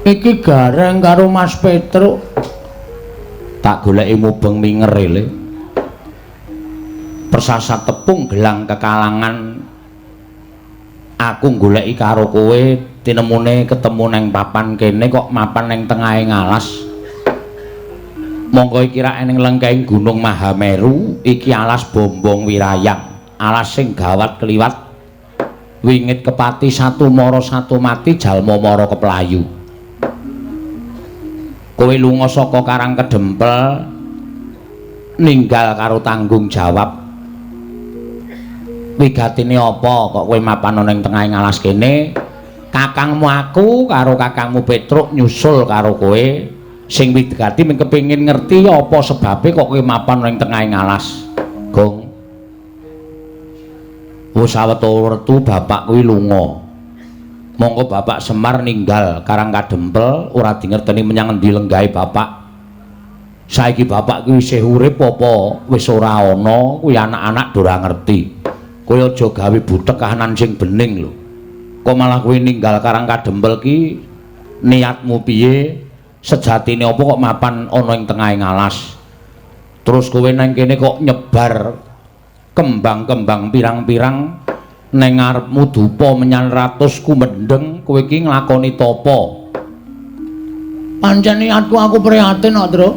Iki Gareng karo Mas Petruk tak goleki mubeng minger le. Persasat tepung gelang kekalangan aku goleki karo kowe tinemune ketemu neng papan kene kok mapan neng tengahe ngalas. Monggo iki rak ning lengkeng Gunung Mahameru iki alas Bombong Wirayang, alas sing gawat kliwat wingit kepati satu mara satu mati jalma mara keplayu. Kowe lunga saka Karang Kedempel ninggal karo tanggung jawab. Wigatine apa kok kowe mapan ana ing tengahing alas kene? Kakangmu aku karo kakangmu Petruk nyusul karo kowe. Sing wigati mung kepengin ngerti apa sebabe kok kowe mapan ning tengahing alas. Gong. Wis sawetara bapak kuwi lunga. Monggo bapak Semar ninggal Karang Kadempel ora dingerteni menyang endi lenggahe bapak. Saiki bapak kuwi isih urip apa wis ora ana kuwi anak-anak do ora ngerti. Kowe aja gawe butek kahanan sing bening lho. Kok malah kowe ninggal Karang Kadempel ki niatmu piye? Sejatine apa kok mapan ana ing tengahing alas? Terus kowe nang kene kok nyebar kembang-kembang pirang-pirang neng ngarepmu dupa menyan ratus kumendheng, kowe iki nglakoni tapa? Pancen niatku aku prihatin kok, Truk.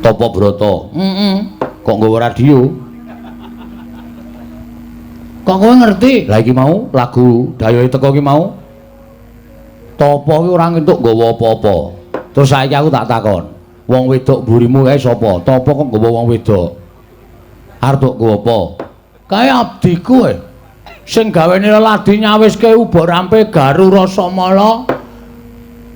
Tapa brata? Heeh. Kok nggawa radio? Kok kowe ngerti? Lah iki mau lagu dayohe teko iki mau. Tapa ki ora entuk nggawa apa-apa. Terus saiki aku tak takon, wong wedok mburimu kae sapa? Tapa kok nggawa wong wedok? Arep tok nggawa apa? Kae abdiku e. Sing gaweni leladi nyawiske uba rampe garu rasamala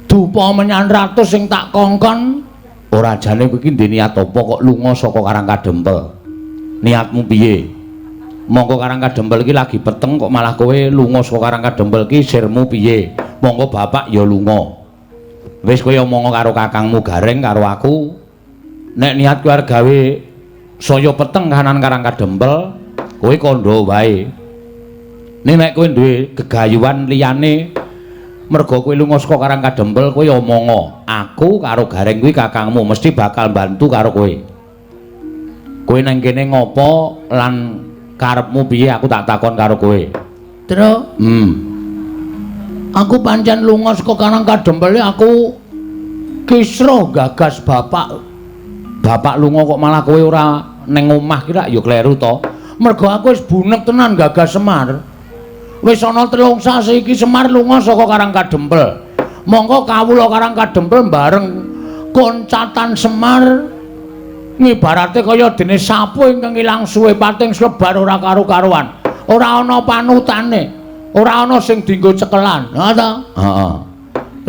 dupa menyan ratus sing tak kongkon. Ora jane kowe iki ndek niat apa kok lunga saka Karang Kadempel? Niatmu piye? Monggo Karang Kadempel iki lagi peteng kok malah kowe lunga saka Karang Kadempel iki sirmu piye? Monggo bapak ya lunga. Wis kowe omong karo kakangmu Gareng karo aku. Nek niat kowe arep gawe saya peteng kahanan Karang Kadempel, kowe kandha wae. Ning nek kowe duwe gegayuhan liyane mergo kowe lunga saka Karang Kadempel, kowe omonga, aku karo Gareng kuwi kakangmu mesti bakal bantu karo kowe. Kowe nang kene ngopo lan karepmu piye aku tak takon karo kowe. Truk. Aku pancen lunga saka Karang Kadempel aku kisruh gagas bapak. Bapak lunga kok malah kowe ora ning omah ki rak ya kleru to. Mergo aku wis bunek tenan gagas Semar. Wis ana 3 sasi iki Semar lunga saka Karang Kadempel. Mongko kawula Karang Kadempel bareng koncatan Semar ngibarate kaya dene sapu ingkang ilang suwe pating slebar ora karu-karuan. Ora ana panutane. Ora ana sing dienggo cekelan. Ha ta? Heeh.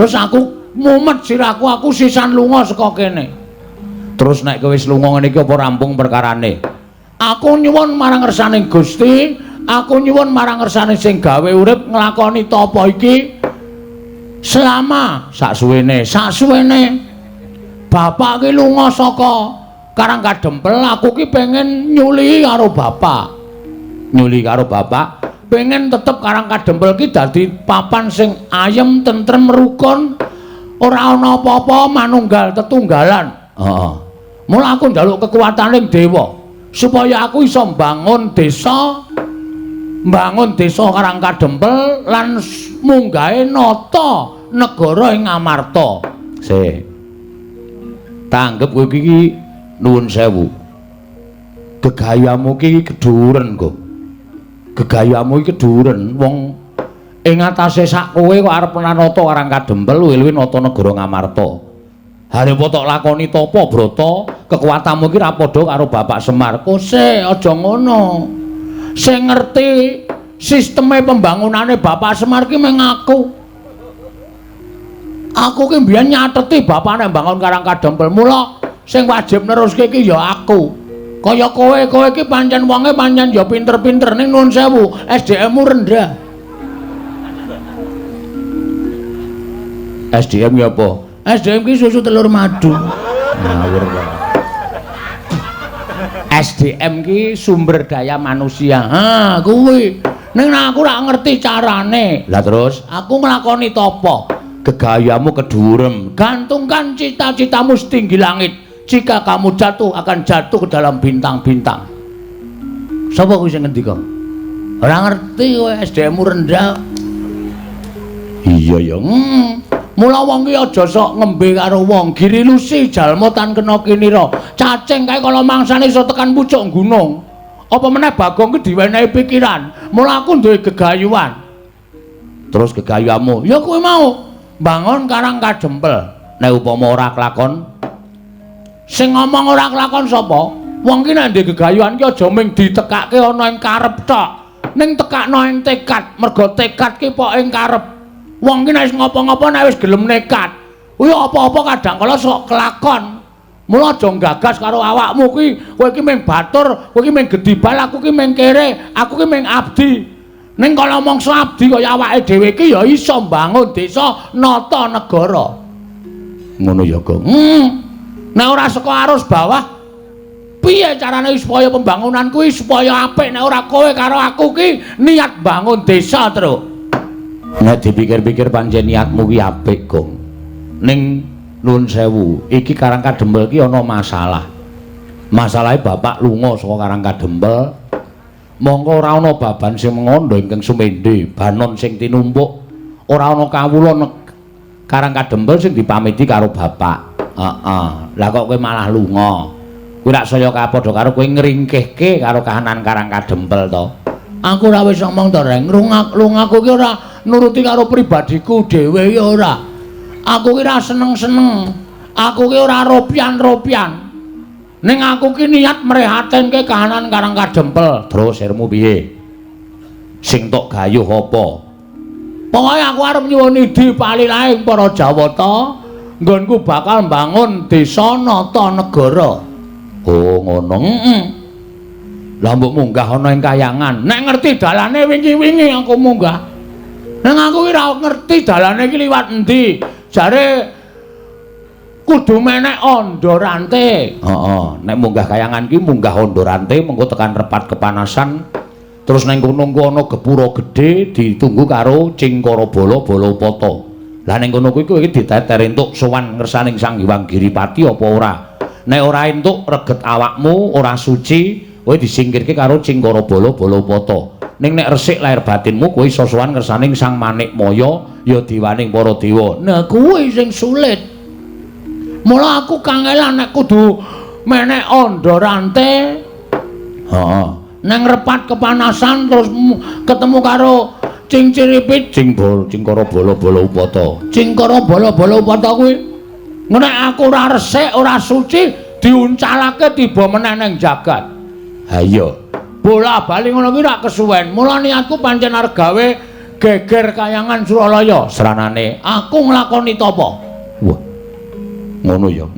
Terus aku mumet sirahku, aku sisan lunga saka kene. Terus nek kowe wis lunga ngene iki apa rampung perkarane? Aku nyuwun marang ngersane Gusti, aku nyuwun marang ngersane sing gawe urip nglakoni tapa iki selama sak suwene bapak ki lunga saka Karang Kadempel, aku ki pengen nyulihi karo bapak. Nyulihi karo bapak, pengen tetep Karang Kadempel ki dadi papan sing ayem, tentrem, rukun, ora ana apa-apa, manunggal tetunggalan. Heeh. Mula aku njaluk kekuataning dewa supaya aku iso mbangun desa, mbangun desa Karang Kadempel lan munggahe nata negara ing Amarta. Sik. Tanggep kowe iki nuwun sewu. Gegayamu iki keduren kok. Gegayamu iki keduren wong ing atase sak kowe kok arep nata Karang Kadempel luwih-luwih nata negara Ngamarta. Arep tok lakoni tapa brata, kekuatanmu iki ra padha karo Bapak Semar. Kose aja ngono. Sing ngerti sisteme pembangunane Bapak Semar ki mung aku. Aku ki mbiyen nyateti bapak nek mbangun Karang Kadempel. Mula sing wajib neruske ki ya aku. Kaya kowe, kowe iki pancen wonge pancen ya pinter-pinter ning nuwun sewu, SDM-mu rendah. SDM ya apa? SDM ki susu telur madu. Ngawur kok. SDM ki sumber daya manusia. Ha, kuwi. Ning aku ora ngerti carane. Lah terus aku nglakoni tapa? Gegayamu kedhuwurem. Gantungkan cita-citamu setinggi langit. Jika kamu jatuh akan jatuh ke dalam bintang-bintang. Sapa kuwi sing ngendika? Ora ngerti kowe, SDM-mu rendah. Iya ya. Mula wong ki aja sok ngembe karo wong, girilusi jalma tan kena kinira. Cacing kae kala mangsane iso tekan pucuk gunung. Apa meneh Bagong ki diwenehi pikiran. Mula aku duwe gegayuhan. Terus gegayuhanmu, ya kuwi mau mbangun Karang Kadempel. Nek upama ora kelakon, sing ngomong ora kelakon sapa? Wong ki nek ndek gegayuhan ki aja mung ditekake ana ing karep tok, ning tekakno ing tekad. Mergo tekad ki pok ing karep. Wong ki nek wis ngopo-ngopo nek wis gelem nekat, kuwi apa-apa kadang kala sok kelakon. Mula aja gagas karo awakmu kuwi, kowe iki mung batur, kowe iki mung gedibal, aku ki mung kere, aku ki mung abdi. Ning kala mangsa abdi kaya awake dhewe iki ya iso mbangun desa, nata negara. Ngono ya, Gong. Nek ora saka arus bawah, piye carane supaya pembangunan kuwi supaya apik nek ora kowe karo aku ki niat bangun desa, Truk. Nek dipikir-pikir pancen niatmu ki apik, Gong. Ning nuwun sewu, iki Karang Kadempel ki ana masalah. Masalahe bapak lunga saka Karang Kadempel, mongko ora ana baban sing mengondo ingkang sumende, banon sing tinumpuk, ora ana kawula Karang Kadempel sing dipamiti karo bapak. Heeh. Lah kok kowe malah lunga? Kuwi rak saya kapadha karo kowe ngringkehke karo kahanan Karang Kadempel to. Aku ora wis ngomong to, Reng. Lungaku ki ora nuruti karo pribadiku dhewe ya ora. Aku ki ora seneng-seneng. Aku ki ora ropian-ropian. Ning aku ki niat mrehatinke kahanan Karang Kadempel. Terus sirmu piye? Sing tok gayuh apa? Pokoke aku arep nyuwun idi palilaing para Jawata, nggonku bakal mbangun desa nata negara. Oh, ngono. Heeh. Lah mbok munggah ana ing kayangan. Nek ngerti dalane wingi-wingi aku munggah. Ning aku ki ora ngerti dalane iki liwat endi. Jare kudu menek ondo rante. Heeh, nek munggah kayangan ki munggah ondo rante mengko tekan repat kepanasan. Terus nang kono engko ana gepura gedhe ditunggu karo Cingkara Bala Balapata. Lah ning kono kuwi kowe iki diteter entuk sowan ngersaning Sang Hyang Giripati apa ora? Nek ora entuk reget awakmu ora suci, kowe disingkirke karo Cingkara Bala Balapata. Ning nek resik lahir batinmu kowe iso sowan ngersaning Sang Manikmaya ya diwaning para dewa. Nah kuwi sing sulit. Mula aku kangelan nek kudu menek ondo rante. Heeh. Nang repat kepanasan terus ketemu karo Cingciripit, Cingkara Bala Balapata. Cingkara Bala Balapata kuwi nek aku ora resik, ora suci diuncalake tiba meneh ning jagat. Ha iya. Bola-bali ngono kuwi rak kesuwen. Mula niatku pancen arep gawe geger kayangan Suralaya. Sranane aku nglakoni tapa. Wah. Ngono ya.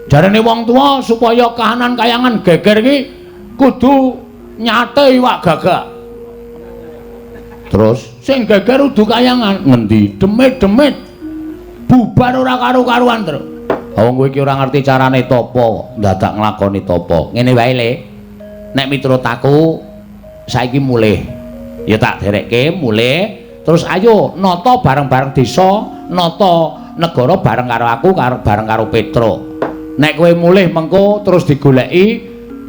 Jarene wong tuwa supaya kahanan kayangan geger iki kudu nyate iwak gagak. Terus sing geger udu kayangan ngendi? Demit-demit. Bubar ora karu-karuan, Truk. Wong kowe iki ora ngerti carane tapa, dadak nglakoni tapa. Ngene wae, Le. Nek miturut aku saiki mulih. Ya tak derekke mulih, terus ayo nata bareng-bareng desa, nata negara bareng karo aku, bareng karo Petruk. Nek kowe mulih mengko terus digoleki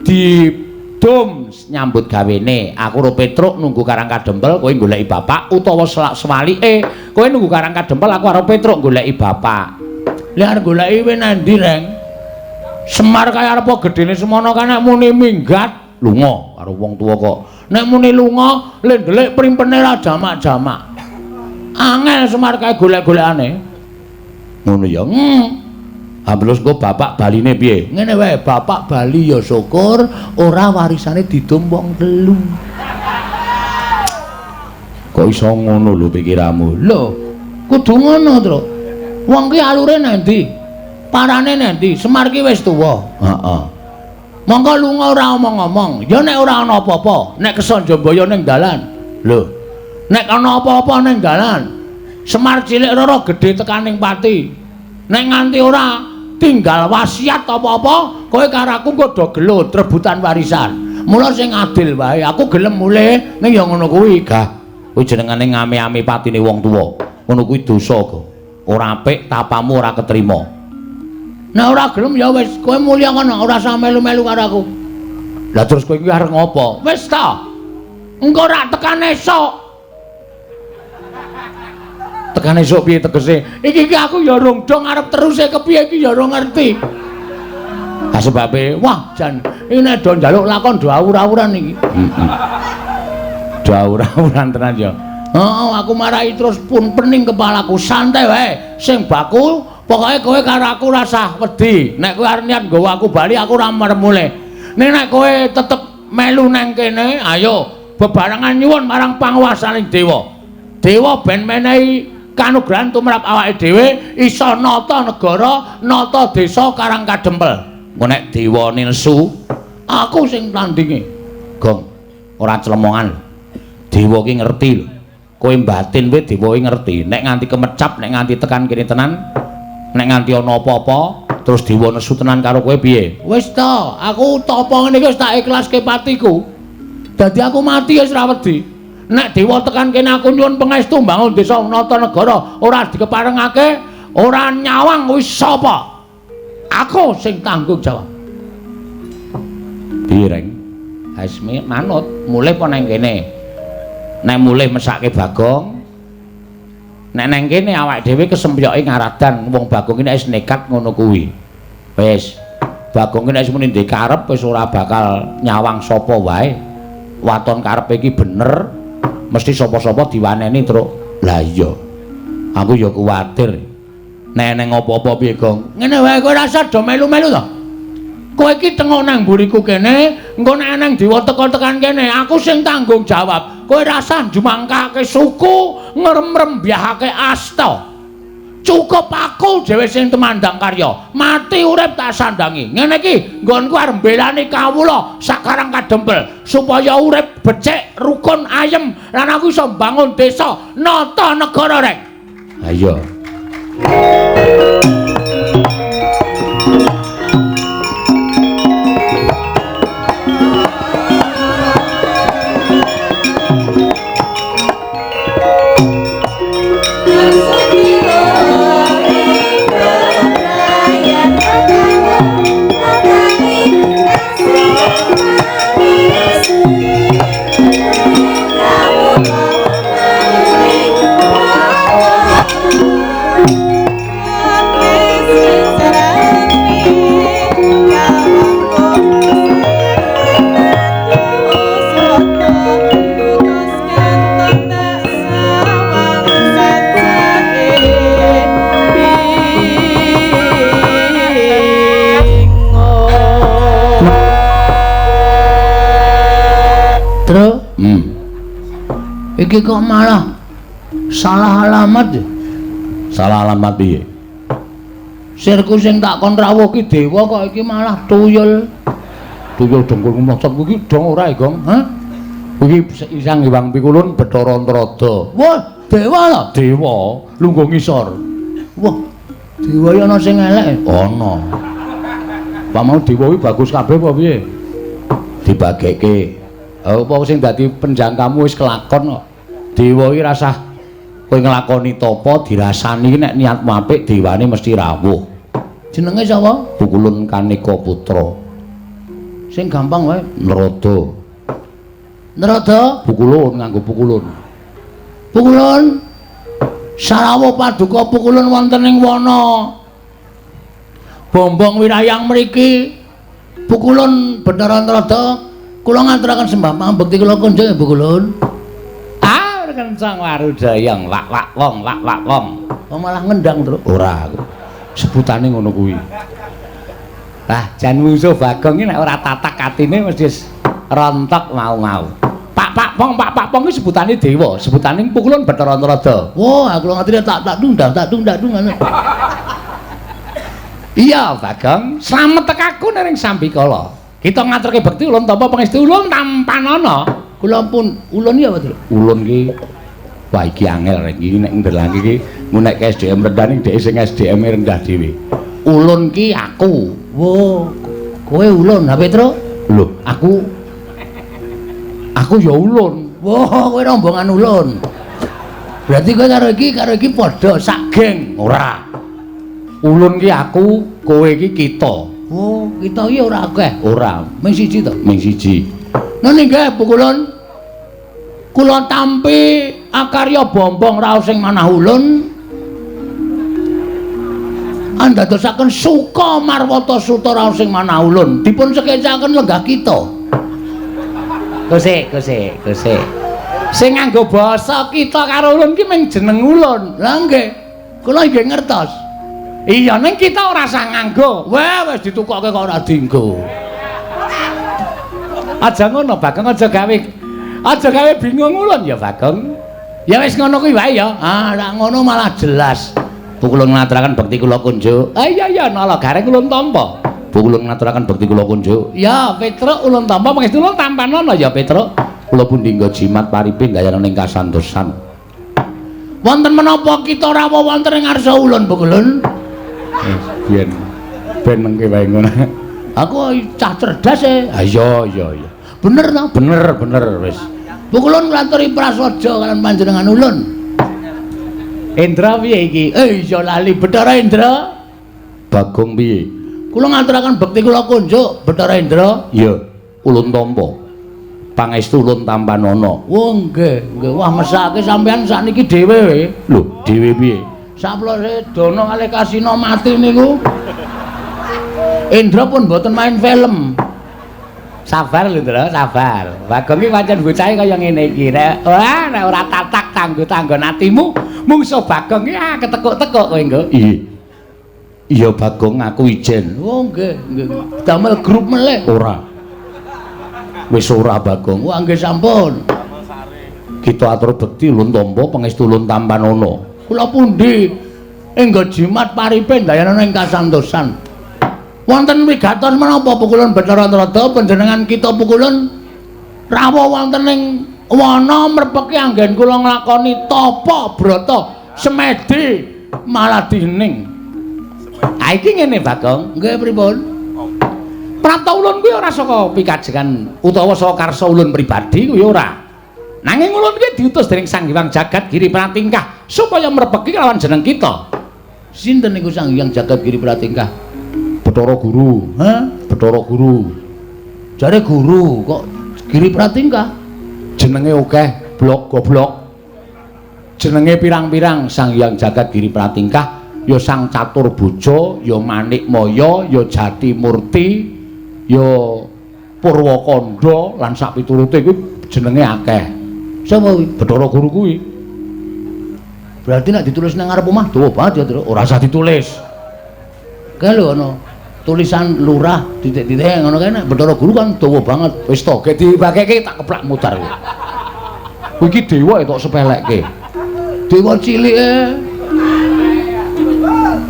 didum nyambut gawene. Aku karo Petruk nunggu Karang Kadempel, kowe goleki bapak utawa sewalike kowe nunggu Karang Kadempel, aku karo Petruk goleki bapak. Lah arep goleki kowe nang ndi, Reng? Semar kaya arep gedene semono kan nek muni minggat lunga karo wong tuwa kok. Nek muni lunga le ndelik primpene ra jamak-jamak. Angel Semar kae golek-golekane. Ngono ya. Ha terus engko bapak baline piye? Ngene wae, bapak bali ya syukur ora warisane didum wong telu. Kok iso ngono lho pikiranmu? Lho, kudu ngono, Truk. Wong ki alure nang ndi? Parane nang ndi? Semar ki wis tuwa. Heeh. Monggo lunga ora omong-omong. Ya nek ora ana apa-apa, nek kesanjambaya ning dalan. Lho, nek ana apa-apa ning dalan, Semar cilik rara gedhe tekaning pati. Nek nganti ora tinggal wasiat apa-apa, kowe karo aku engko do gelut rebutan warisan. Mula sing adil wae, aku gelem mulih ning ya ngono kuwi, gah. Kuwi jenengane ngame-ame patine wong tuwa. Ngono kuwi dosa kok. Ora apik, tapamu ora ketrima. Nek ora gelem ya wis, kowe mulya kono, ora usah melu-melu karo aku. Lah terus kowe iki arep ngopo? Wis ta. Engko rak tekan esuk. Tekan esuk piye tegese? Iki iki aku ya rong dong arep teruse kepiye iki ya ora ngerti. Ha sebabe, wah jan iki nek do njaluk lakon do awur-awuran iki. Heeh. Do awur-awuran tenan ya. Heeh, aku marahi terus pun pening kepalaku. Santai wae, sing baku pokoke kowe karo aku rasah wedi. Nek kowe arep niat nggawa aku bali aku ora merem mulih. Ning nek kowe tetep melu nang kene, ayo bebarengan nyuwun marang panguwasaning dewa. Dewa ben menehi kanugrahan tumrap awake dhewe iso nata negara, nata desa Karang Kadempel. Engko nek dewane nesu, aku sing tandinge. Gong, ora clemongan. Dewa ki ngerti lho. Kowe mbatin kowe dewa ki ngerti. Nek nganti kemecap, nek nganti tekan kene tenan, nek nganti ana apa-apa, terus dewa nesu tenan karo kowe piye? Wis ta, aku tapa ngene iki wis tak ikhlaske patiku. Dadi aku mati wis ora wedi. Nek dewa tekan kene aku nyuwun pangestu mbangun desa nata negara, ora dikeparengake, ora nyawang wis sapa? Aku sing tanggung jawab. Piye, Reng? Wis manut, mulih apa nang kene? Nek mulih mesake Bagong. Nek nang kene awake dhewe kesempyoke ngaradan wong Bagong iki nek wis nekat ngono kuwi. Wis, Bagong iki nek wis muni ndek karep wis ora bakal nyawang sapa wae. Waton karepe iki bener, mesti sapa-sapa diwaneni, Truk. Lah iya. Aku ya kuwatir. Nek neng apa-apa piye, Gong? Ngene wae kowe rasa do melu-melu to. Kowe iki tengok nang mburiku kene, engko nek nang dewa teka-tekan kene, aku sing tanggung jawab. Kowe rasa njumangkake suku, ngremrembyahake asta. Cukup aku dhewe sing tumandang karya. Mati urip tak sandangi. Ngene iki nggonku arep mbelani kawula sak Karang Kadempel supaya urip becik, rukun, ayem lan aku iso mbangun desa, nata negara, Rek. Ha iya. Iki kok malah salah alamat ya? Salah alamat piye? Sirku sing tak kon rawuh ki dewa kok iki malah tuyul. Tuyul dengkul mlocot iki dong ora, Gong? Hah? Iki Sang Hyang Pikulun Bathara Antarada. Wah, dewa lho. Dewa lungguh ngisor. Wah, dewa ya ana sing elek. Ana. Pak mau dewa kuwi bagus kabeh apa piye? Dibageke. Apa sing dadi penjangkamu wis kelakon kok. Dewa iki rasah kowe nglakoni tapa dirasani nek niatmu apik dewane mesti rawuh. Jenenge sapa? Pukulun Kaneka Putra. Sing gampang wae. Narada. Narada? Pukulun nganggo pukulun. Pukulun. Sarawuh paduka pukulun wonten ing wana Bombong wirayang mriki. Pukulun Bathara Narada kula ngaturaken sembah pambekti kula kunjung Pukulun. Ah, kencang warudayang wak wak wong wak wak wong. Oh malah ngendang, Truk. Ora aku. Sebutane ngono kuwi. Lah jan musuh Bagong iki nek ora tatak atine mesti rontok mau-mau. Pak pak pong pak pak pong iki sebutane dewa, sebutane Pukulun Bathara Narada. Wah, aku ngerti tak tak dundang tak dundang dung. Iya, Bagong, slamet tekaku ning sambikala. Kita ngaturke bekti ulun tampa pangestu ulun tampanana. Kula pun ulun ya apa, Truk? Ulun ki wah iki angel rek iki nek ndelangke iki ngunekke SDM rendah ning dhek sing SDM rendah dhewe. Ulun ki aku. Wo, kowe ulun, ha Petro? Lho, aku ya ulun. Wah, kowe rombongan ulun. Berarti kowe karo iki padha sak geng. Ora. Ulun ki aku, kowe iki kita. Oh, kita iki ora akeh. Ora, mung siji to. Mung siji. Nggih nggih, Pukulun. Kula tampi akarya bombong raos sing manah ulun. Andadosaken suka marwata suta raos sing manah ulun. Dipun sekecaken lenggah kita. Gosek, gosek, gosek. Sing nganggo basa kita karo ulun ki mung jeneng ulun. Lah nggih. Kula nggih ngertos. Iya ning kita ora usah nganggo. Wah, wis ditukokke kok ora dienggo. Aja ngono Bagong, aja gawe bingung ulun ya Bagong. Ya wis ngono kuwi wae ya. Ah, nek ngono malah jelas. Pukulun ngaturaken bekti kula kunjuk. Ah iya iya nala gareng ulun tampa. Pukulun ngaturaken bekti kula kunjuk. Ya Petruk ulun tampa pangestu ulun tampanana ya Petruk. Kula pundi nggo jimat paripe gayana ning kasantosan. Wonten menapa kita rawuh wonten ing ngarsa ulun Pukulun? Biyen ben mengke wae ngono. Aku cah cerdas e. Ha iya iya iya. Bener ta? Bener bener wis. Pukulun nglaturi prasaja kalian panjenengan ulun. Indra piye iki? Iya lali Bathara Indra. Bagong piye? Kula ngaturaken bekti kula kunjuk Bathara Indra. Iya, ulun tampa. Pangestu ulun tampanana. Oh nggih, nggih. Wah mesake sampean sakniki dhewe we. Lho, dhewe piye? Saplose Dana kalih Kasina mati niku. Indra pun mboten main film. Sabar lho Indra, sabar. Bagong iki pancen bocahe kaya ngene iki. Nek wah nek ora tatak tanggo-tanggon atimu, mungsuh Bagong iki ah ketekuk-tekuk kowe engko. Iya. Iya Bagong aku ijen. Oh nggih, nggih. Damel grup melih. Ora. Wis ora Bagong. Wah nggih sampun. Kita atur bekti ulun tampa pangestu ulun tampanana. Kula pundi enggo jimat paripe ndayana ing kasantosan. Wonten wigatos menapa Pukulun Bathara Narada panjenengan kita Pukulun rawuh wonten ing wana mrepeki anggen kula nglakoni tapa brata semedi maladining. Ha iki ngene Bagong. Nggih pripun? Prapta ulun kuwi ora saka pikajengan utawa saka karsa ulun pribadi kuwi ora. Nanging ulun kuwi diutus dening Sang Hyang Jagat Giri Pratingkah supaya mrepeki kelawan jeneng kita. Sinten niku Sang Hyang Jagat Giri Pratingkah? Bathara Guru. Hah? Bathara Guru. Jare guru kok Giri Pratingkah? Jenenge akeh, blok goblok. Jenenge pirang-pirang Sang Hyang Jagat Giri Pratingkah ya Sang Catur Bojo, ya Manik Maya, ya Jati Murti, ya Purwakanda lan sak piturute kuwi jenenge akeh. Sapa kuwi? Bathara Guru kuwi. Berarti nek ditulis nang ngarep omah dawa banget ya, Tru. Ora usah ditulis. Kae lho ana tulisan lurah titik-titik ngono kae nek Bathara Guru kan dawa banget. Wis to, gek dibakeke tak keplak mutar kowe. Kuwi iki dewa tok sepelekke. Dewa cilike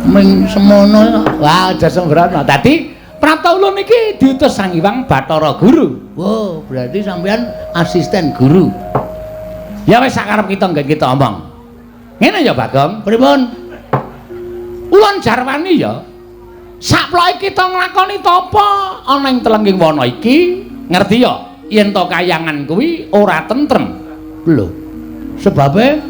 ming semono. Wah, aja sembrono. Dadi prapta ulun iki diutus Sang Hyang Bathara Guru. Wow, berarti sampean asisten guru. Ya wis sakarep kita nggih kita omong. Ngene ya Bagong, pripun? Ulun jarwani ya. Saploke kita nglakoni tapa ana ing telenging wana iki, ngerti ya yen to kayangan kuwi ora tentrem. Lho, sebabe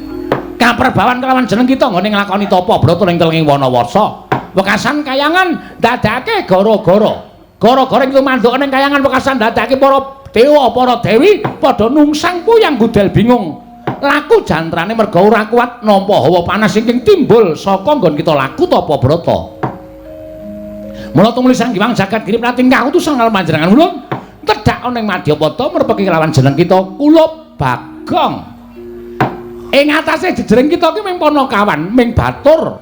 kaperbawan kelawan jeneng kita nggone nglakoni tapa brata ning telenging wana wasa. Wekasan kayangan ndadekake gara-gara. Gara-gara ing tumanduk ning kayangan wekasan ndadekake para dewa, para dewi padha nungsang puyang gudel bingung. Laku jantrane merga ora kuat nampa hawa panas ingkang timbul saka nggon kita laku tapa brata. Mula tumuli Sang Hyang Jagat Giri Pratingkah utusan karo panjenengan ulun tedhak ana ing Madyapada mrepeki kelawan jeneng kita kula Bagong. Ing atase jejering kita ki ming panakawan, ming batur,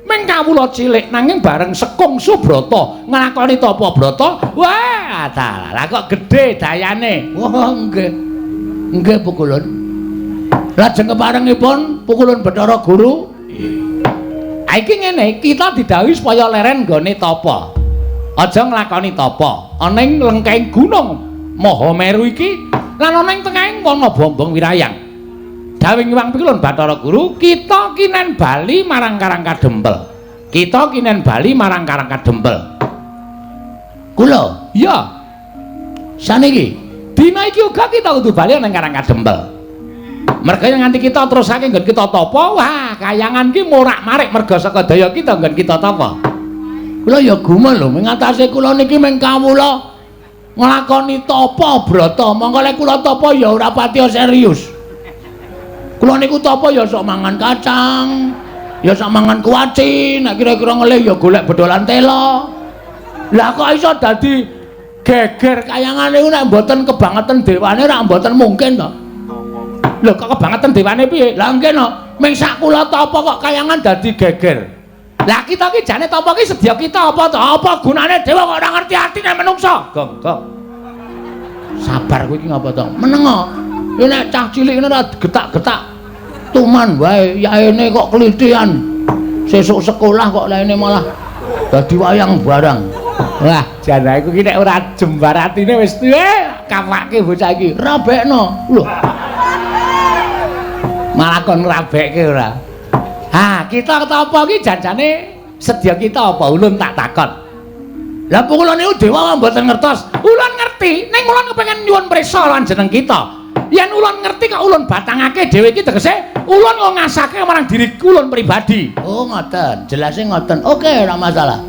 ming kawula cilik nanging bareng sekung subrata nglakoni tapa brata, wah dalah kok gedhe dayane. Wah nggih. Nggih Pukulun. Lajeng keparengipun Pukulun Bathara Guru. Ha iki ngene, kita didhawuhi supaya leren nggone tapa. Aja nglakoni tapa. Ana ing lengkeng gunung Mahameru iki lan ana ing tengahing wana Bombong Wirayang. Dawuh Hyang Pikulun Bathara Guru, kita kinen bali marang Karang Kadempel. Kita kinen bali marang Karang Kadempel. Kula? Iya. Saniki dina iki uga kita kudu bali nang Karang Kadempel. Merga nganti kita terusake nggon kita tapa, wah kayangan ki morak-marik merga saka daya kita nggon kita tapa. Kula ya gumun lho, mengatasi kula niki mung kawula nglakoni tapa brata, mongko lek kula tapa ya ora patiya serius. Kula niku tapa ya sok mangan kacang, ya sok mangan kuaci, nek kira-kira ngelih ya golek bedolan tela. Lah kok iso dadi geger kayangan niku nek mboten kebangetan dewane ora mboten mungkin to. Lho kok kebangetan dewane piye? Lah nggih no, ming sak kula tapa kok kayangan dadi geger. Lah kita ki jane tapa ki sedya kita apa to? Apa gunane dewa kok ora ngerti atine menungsa? Gong, gong. Sabar kowe iki ngapa to? Menengo. Nek cah cilik ngene ora getak-getak tuman wae, yaene kok klithian. Sesuk sekolah kok laene malah dadi wayang barang. Wah, jan aku ki nek ora jembar atine wis kapake bocah iki. Rabekno. Lho. Malah kon ngrabekke ora. Ha, kita tapa ki janjane sedya kita apa ulun tak takon. Lah kula niku dewa mboten ngertos. Ulun ngerti, ning ulun kepengin nyuwun prisa lan jeneng kita. Yen ulun ngerti kok ulun batangake dhewe iki tegese ulun kok ngasake marang diri ulun pribadi. Oh, ngoten. Jelase ngoten. Oke, ora masalah.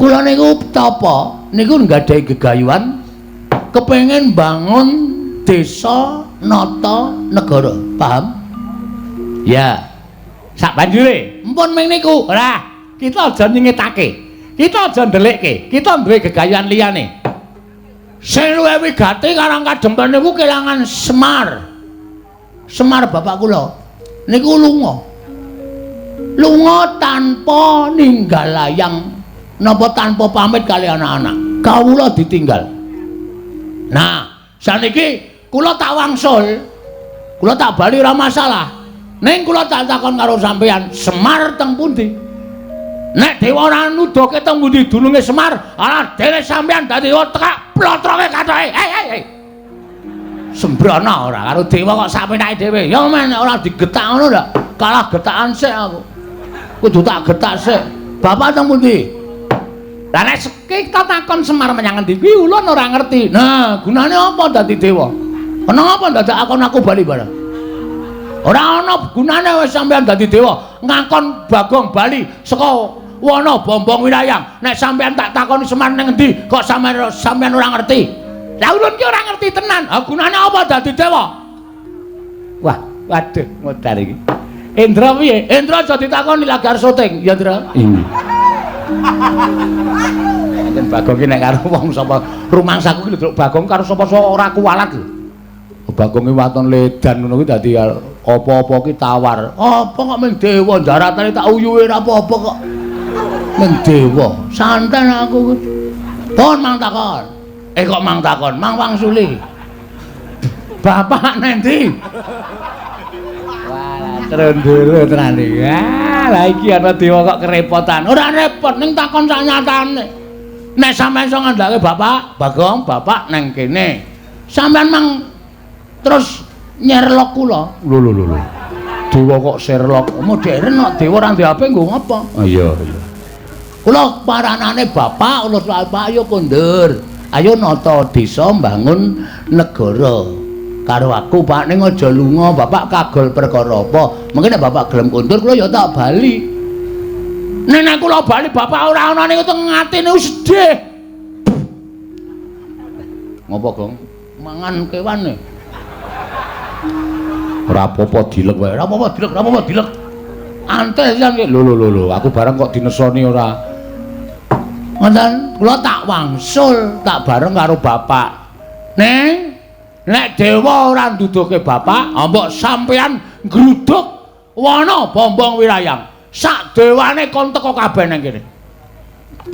Kula niku tapa niku nggadahi gegayuhan kepengin bangun desa nata negara. Paham? Ya. Sak banjure, empun ming niku. Ora, kita aja nyingetake. Kita aja ndelikke. Kita duwe gegayuhan liyane. Sing luwih wigati Karang Kadempel niku kelangan Semar. Semar bapak kula niku lunga. Lunga tanpa ninggal layang napa tanpa pamit kali anak-anak. Kawula ditinggal. Nah, saniki kula tak wangsul. Kula tak bali ora masalah. Ning kula tak takon karo sampeyan, Semar teng pundi? Nek dewa ora nuduhke teng pundi dununge Semar, ala dene sampeyan dadi tekak plotroke kathoke. Hei hei hei. Sembrono ora karo dewa kok sak penake dhewe. Ya men ora digetak ngono lho. Kalah getakan sik aku. Kudu tak getak sik. Bapak teng pundi? Lah nek kita takon Semar menyang endi kuwi ulun ora ngerti. Nah, gunane apa dadi dewa? Kenapa dadak akon aku bali barang? Ora ana gunane wis sampeyan dadi dewa, ngakon Bagong bali saka wana Bombong Wirayang. Nek sampeyan tak takoni Semar ning endi kok sampeyan ora ngerti. Lah ulun ki ora ngerti tenan. Ha gunane apa dadi dewa? Wah, waduh modar iki. Indra piye? Indra aja ditakoni lagi arep syuting, ya Indra. Yen Bagong ki nek karo wong sapa rumangsaku ki lho Bagong karo sapa-sapa ora kuwalat lho. Bagong ki waton ledan ngono kuwi dadi apa-apa ki tawar. Apa kok ming dewa daratane tak uyuhe ora apa-apa kok. Ming dewa. Santen aku. Pun mang takon. Eh kok mang takon, mang wangsuli. Bapak nendi? Wah, trondolo tenan iki. Ah, lah iki ana dewa kok kerepotan. Ora repot ning takon sak nyatane. Nek sampeyan iso ngandhake bapak, Bagong, bapak nang kene. Sampeyan mang terus nyerlok kula. Lho lho lho. Dewa kok Sherlock. Modern kok dewa ora ndek HP nggo ngapa? Oh iya iya. Kula paranane bapak, kula bapak ayo kondur. Ayo nata desa mbangun negara. Karo aku Pak ning aja lunga, bapak kagol perkara apa? Mungkin nek bapak gelem kondur kula ya tak bali. Nek nek kula bali bapak ora ana niku teng atine sedih. Ngopo, Gong? Mangan kewan e. Ora apa-apa dilek wae. Ora apa-apa dilek, ora apa-apa dilek. Antes jan ki. Lho lho lho, aku bareng kok dinesoni ora. Ngoten, kula tak wangsul, tak bareng karo bapak. Neng, nek dewa ora nduduhke bapak, mbok sampeyan nggruduk wana Bombong Wirayang. Sak dewane kon teko kabeh nang kene.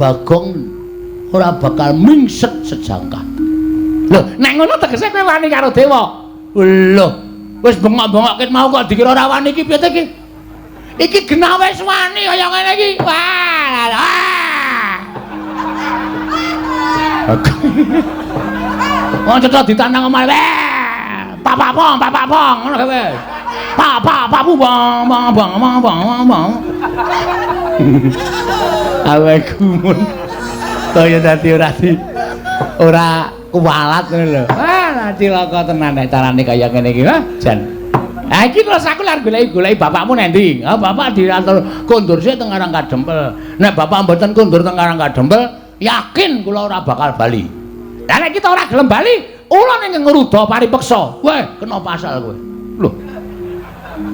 Bagong ora bakal mingset sejangkah. Lho, nek ngono tegese kowe wani karo dewa. Lho, wis bengok-bengok ket mau kok dikira ora wani iki piye ta iki? Iki genah wis wani kaya ngene iki. Wah. Wong cetha ditantang omahe. Pak pong, pak pong ngono kowe. Pak pak pak bu bang bang bang bang bang bang. Awake gumun. Kaya dadi ora kuwalat ngono lho. Ah, Lah cilaka tenan nek carane kaya ngene iki, ha, jan. Ha iki terus aku lak goleki-goleki bapakmu nang ndi? Ha bapak diatur kondur sik teng Karang Kadempel. Nek bapak mboten kondur teng Karang Kadempel, yakin kula ora bakal bali. Lah nek kita ora gelem bali, ula ning ngruda paripeksa. Weh, kena pasal kowe. Lho.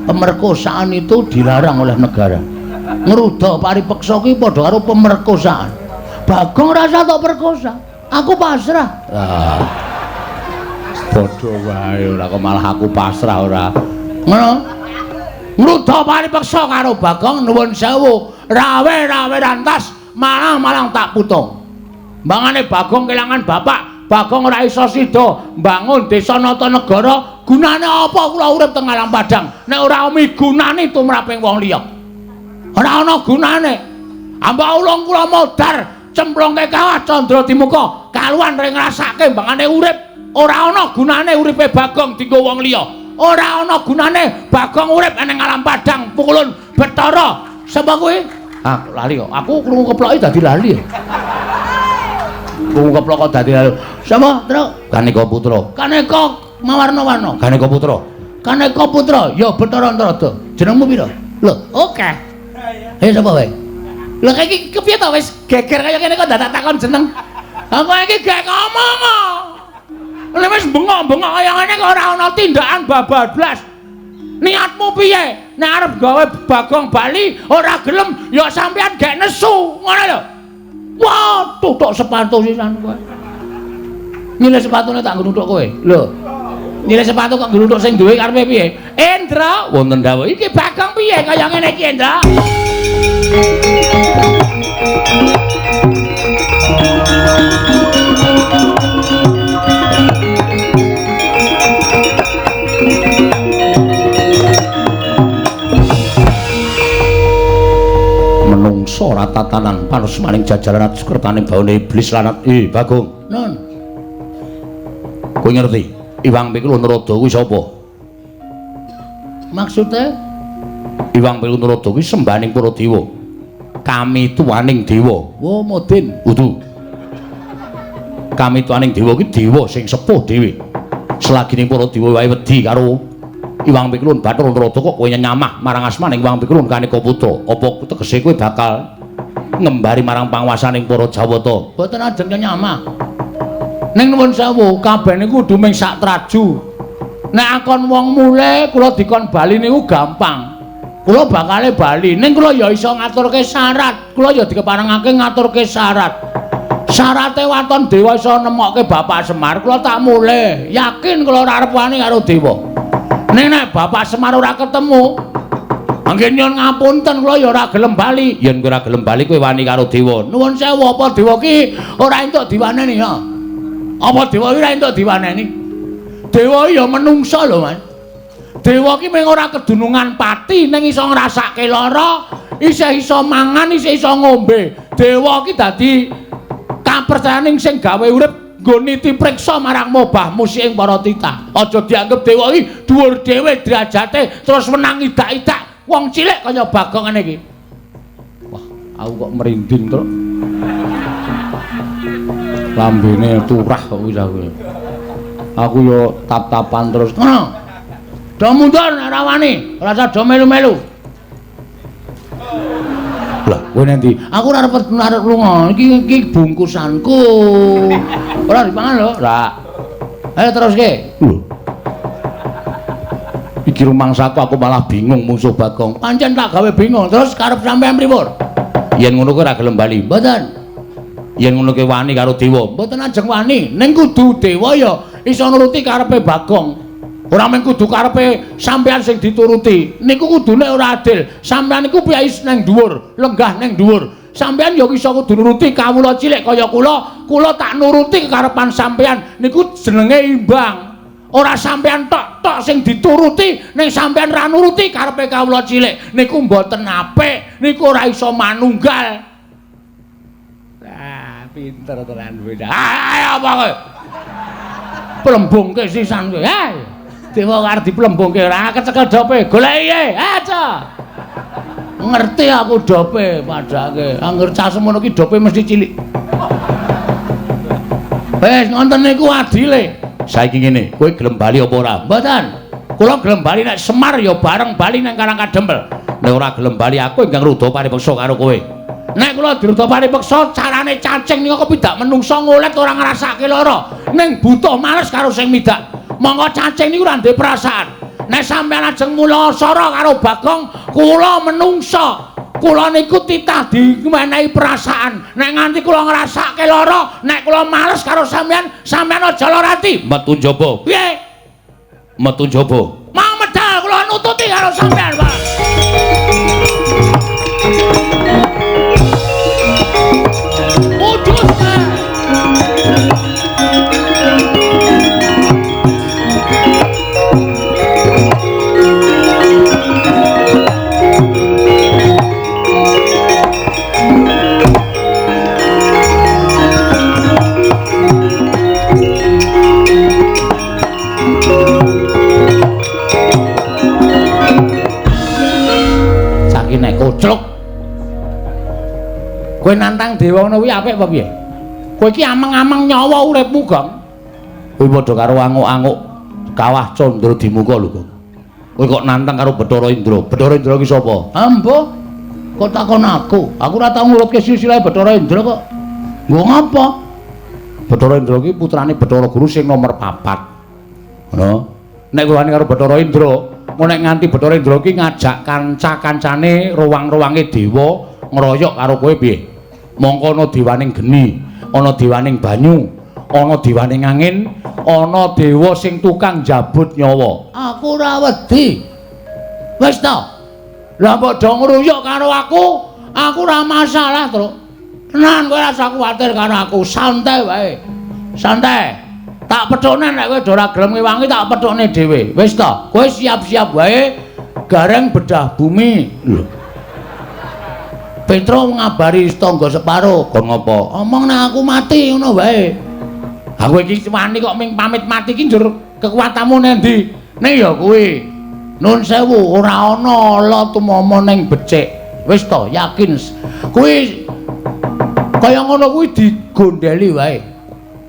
Pemerkosaan itu dilarang oleh negara. Ngruda paripeksa kuwi padha karo pemerkosaan. Bagong rasa tok perkosa. Aku pasrah. Lah. Padha wae ora kok malah aku pasrah ora. Ngono. Ngruda paripeksa karo Bagong nuwun sewu, rawe-rawe rantas, malang-malang tak putung. Mbangane Bagong kelangan bapak, Bagong ora iso sida mbangun desa Natanegara. Gunane apa kula urip teng alam padang nek ora migunani tumraping wong liya? Ora ana gunane. Ambak ulung kula modar cemplungke kawah candra dimuka, kaluan ring ngrasake mbangane urip. Ora ana gunane uripe Bagong dienggo wong liya. Ora ana gunane Bagong urip ning alam padang pukulun Bathara. Sapa kuwi? Ah, lali kok. Aku krungu keploki dadi lali. Krungu keplok kok dadi lali. Sapa, Truk? Kaneka Putra. Kaneka mawarna-warna. Kaneka Putra. Kaneka Putra, ya Bathara Antarada. Jenengmu pira? Lho, oke. Ayo sapa kowe? Lho iki kepiye to wis geger kaya ngene kok dadak takon jeneng. Aku iki gek ngomong kok. Lha wis bengok-bengok kaya ngene kok ora ana tindakan babablas. Niatmu piye? Nek arep gawe Bagong bali ora gelem ya sampean gek nesu, ngono lho. Waduh tok sepatu sisan kowe. Nyilih sepatune tak nggo nuthuk kowe. Lho. Nyilih sepatu kok nggo nuthuk sing duwe karepe piye? Endra, wonten dawuh. Iki Bagong piye kaya ngene iki, Endra? Menungso ora tatanan panusmaning jajaran sukertane baune iblis lanat. Bagong. Nun. Kowe ngerti Iwang Pikul Narada kuwi sapa? Maksude Iwang Pikul Narada kuwi sembahaning para dewa. Kami tuaning dewa. Oh, modin. Udu. Kami tuaning dewa kuwi dewa sing sepuh dhewe. Selagine para dewa wae wedi karo Iwang Pikul Bathara Narada kok kowe nyamah marang asmaning Iwang Pikul Kaneka Putra. Apa tegese kowe bakal ngembari marang panguwasaning para Jawata? Mboten ajeng nyamah. Ning nuwun sewu, kabeh niku kudu ming sak traju. Nek akon wong mule kula dikon bali niku gampang. Kula bakale bali, ning kula ya iso ngaturke syarat. Kula ya dikeparengake ngaturke syarat. Syarate waton dewa iso nemokke Bapak Semar, kula tak mule. Yakin kula ora arep wani karo dewa. Ning nek Bapak Semar ora ketemu, mangke nyuwun ngapunten kula ya ora gelem bali. Yen kowe ora gelem bali kowe wani karo dewa. Nuwun sewu, apa dewa ki ora entuk diwaneni ya? Apa dewa ki ora entuk diwaneni? Dewa ya menungsa lho, Mas. Dewa ki mung ora kedunungan pati ning iso ngrasake lara, isih iso mangan, isih iso ngombe. Dewa ki dadi kapercayaning sing gawe urip nggo niti priksa marang mobah musik ing para titah. Aja dianggep dewa iki dhuwur dhewe derajate terus menang idak-idak wong cilik kaya Bagong ngene iki. Wah, aku kok merinding, Truk. Lambene turah kok wis aku. Aku yo tap-tapan terus. Ngono. Do mundur nek ora wani, ora usah do melu-melu. Lah, kowe nanti aku ora arep lunga, iki bungkusanku. Ora dipangan lho, ora. Ayo teruske. Lho. Iki rumangsaku aku malah bingung mungsuh Bagong. Pancen tak gawe bingung, terus karep sampean pripun? Yen ngono kowe ora gelem bali. Mboten. Yen ngono kowe wani karo dewa. Mboten ajeng wani, ning kudu dewa ya iso nuruti karepe Bagong. Ora mung kudu karepe sampean sing dituruti. Niku kudune ora adil. Sampean niku piyai nang dhuwur, lenggah nang dhuwur. Sampean ya iso kudu nuruti kawula cilik kaya kula, kula tak nuruti kekarepan sampean. Niku jenenge imbang. Ora sampean tok-tok sing dituruti, ning sampean ra nuruti karepe kawula cilik. Niku mboten apik, niku ora iso manunggal. Lah, pinter tenan kowe. Ayo apa kowe? Plembungke sisan kowe. Hai. Dewa arep diplembungke ora kecekel dope. Goleki aja. Ngerti aku dope padake. Angger cah semono ki dope mesti cilik. Wis ngoten niku adile. Saiki ngene, kowe gelem bali apa ora? Mboten. Kula gelem bali nek Semar ya bareng bali nang Karang Kadempel. Nek ora gelem bali aku ingkang rudha paripeksa karo kowe. Nek kula dirudha paripeksa carane cacing nika kepidak menungsa ngolet ora ngrasake lara. Ning butuh males karo sing midak. Monggo cacing niku ora ndek perasaan. Nek sampeyan ajeng mula sara karo Bagong, kula menungsa. Kula niku titah dimenehi perasaan. Nek nganti kula ngrasake lara, nek kula males karo sampeyan, sampeyan aja lara ati. Metu njaba. Piye? Metu njaba. Mau medal kula nututi karo sampeyan, Pak. Mudhun. Koclok. Kowe nantang dewa ngono kuwi apik apa piye? Kowe iki ameng-ameng nyawa uripmu, Gong. Kowe padha karo anguk-anguk kawah Candra Dimuka lho, Gong. Kowe kok nantang karo Bathara Indra. Bathara Indra ki sapa? Ambo. Kok takon aku? Aku ora tau ngurutke silsilah Bathara Indra kok. Nggo ngapa? Bathara Indra ki putrane Bathara Guru sing nomor 4. Ngono. Nek kowe wani karo Bathara Indra, nek nganti Bathara Indra ki ngajak kanca-kancane ruwang-ruwange dewa ngroyok karo kowe piye? Mongko ana dewaning geni, ana dewaning banyu, ana dewaning angin, ana dewa sing tukang njabut nyawa. Aku ora wedi. Wis to. Lah mbok do ngruyuk karo aku, aku ora masalah, Truk. Tenan kowe ora usah kuwatir karo aku, santai wae. Santai. Tak pethukne nek kowe ora gelem ngewangi tak pethukne dhewe. Wis to, kowe siap-siap wae gareng bedah bumi. Lho. Petro ngabari tangga separo, kon ngopo? Omong nek aku mati ngono wae. Aku iki wani kok ming pamit mati iki njur kekuatanmu nang ndi? Ning ya kuwi. Nun sewu ora ana ala tumama ning becik. Wis to, yakin. Kuwi kaya ngono kuwi digondeli wae.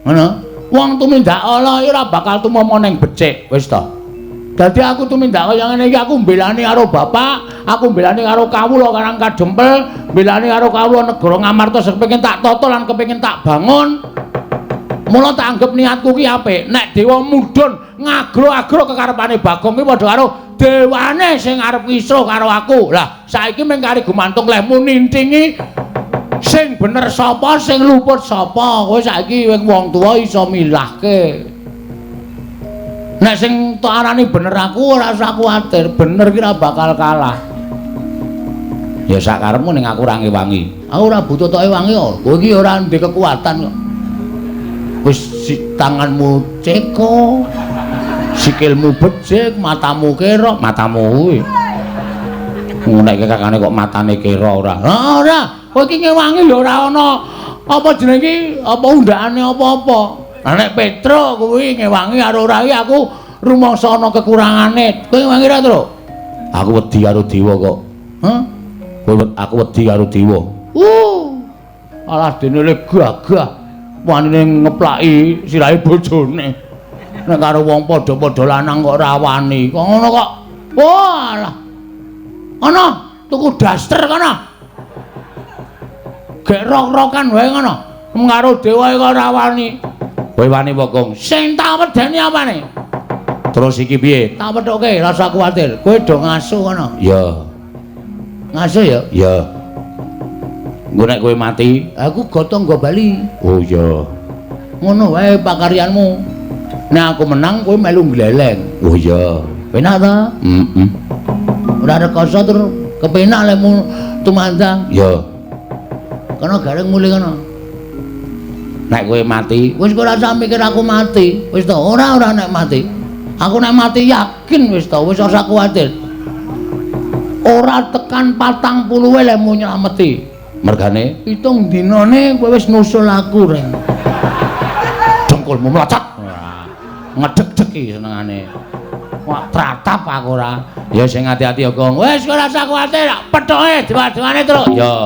Ngono. Wong tumindak ala ora bakal tumama ning becik, wis to. Dadi aku tumindak kaya ngene iki aku mbelani karo bapak, aku mbelani karo kawula Karang Kadempel, mbelani karo kawula negara Ngamarta sing kepengin tak tata lan kepengin tak bangun. Mula tak anggap niatku ki apik. Nek dewa mudhun ngagro-agro kekarepane Bagong ki padha karo dewane sing arep kisruh karo aku. Lah saiki mung kari gumantung lehmu nintingi sing bener sapa, sing luput sapa. Kowe saiki wong tuwa iso milahke. Nek sing tok arani bener aku ora usah kuwatir, bener ki ora bakal kalah. Ya sakarepmu ning aku ora ngewangi. Aku ora butuh tok ewangi kok. Kowe iki ora ndek kekuatan kok. Wis tanganmu ceko, sikilmu becik, matamu kerok, matamu kuwi. Nek kakane kok matane kera ora. Ora. Kowe iki ngewangi lho ora ana apa jenenge iki, apa undakane apa-apa. Lah nek Petro kuwi ngewangi karo ora iki aku rumangsa ana kekurangane. Kowe ngewangi ora, Tru? Aku wedi karo dewa kok. Hah? Kowe aku wedi karo dewa. Alah dene le gagah wanine ngeplaki sirahe bojone. Nek karo wong padha-padha lanang kok ora wani. Kok ngono kok. Walah. Ana tuku daster kono. Gek rok-rokan wae ngono. Karo dewa kok ora wani. Kowe wani apa, Gong? Sing tak wedeni apane? Terus iki piye? Tak pethuke, rasa kuwatir. Kowe do ngasuh kono. Iya. Ngasuh ya? Iya. Engko nek kowe mati, aku gotong nggo bali. Oh iya. Ngono wae pakaryanmu. Nek aku menang kowe melu gleleng. Oh iya. Penak ta? Heeh. Ora rekoso tur kepenak lemu tumandang. Iya. Kono gareng mulih kono. Nek kowe mati, wis ora usah mikir aku mati. Wis to, ora nek mati. Aku nek mati yakin wis to, wis ora usah kuwatir. Ora tekan 40 lemu nylameti. Mergane 7 dinane kowe wis nusul aku, Reng. Dengkulmu mlocot. Ngedeg-deg iki senengane. Wah, tratap aku ora. Ya sing ati-ati ya, Gong. Wis ora usah kuwatir, pethoke dewa-dewane, Truk. Ya.